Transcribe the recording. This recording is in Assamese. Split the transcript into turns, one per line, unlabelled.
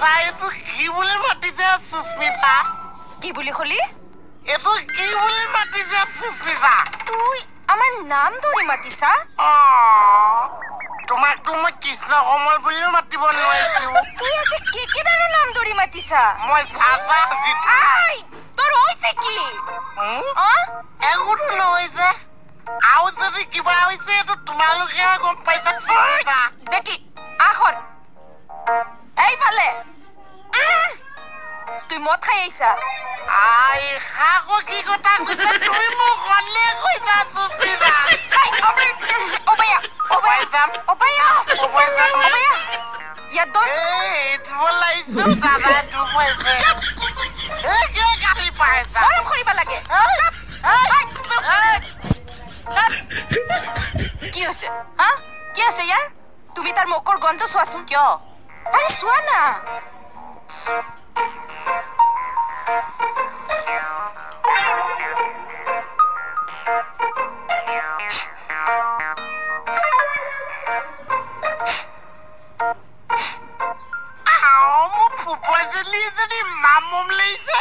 আচ্ছা, এইটো কি বুলি মাতিছে সুস্মিতা?
কি বুলি কলি?
এইটো কি বুলি মাতিছে সুস্মিতা?
তুই আমাৰ নাম ধৰি মাতিছা?
তোমাকতো মই কৃষ্ণ কমল বুলিও মাতিব নোৱাৰিছো।
তুই আজি কেকেদাৰৰ নাম ধৰি মাতিছা?
মই চাচা।
তোৰ হৈছে কি?
একোতো নহৈছে। আৰু যদি কিবা হৈছে এইটো তোমালোকে গম পাইছা।
দেখি আখন এইফালে, তুই মদ খাই আহিছা?
I খাকো, কি কথা কৈছা তুমি? মোক হ'লে কৈছা সুস্মিতা।
অবায়া অবায়া অবায়া, ইয়াত ধৰ।
এই দিব লাগিছো দাদা, দুখ পাইছে। এই কিয় গালি পাইছা?
মৰম কৰিব লাগে। কি হৈছে হা? কি হৈছে ইয়াৰ? তুমি তাৰ মুখৰ গন্ধ চোৱাচোন। কিয়? আৰে চোৱা না।
ফুটবল এজনী মাম লাগিছে।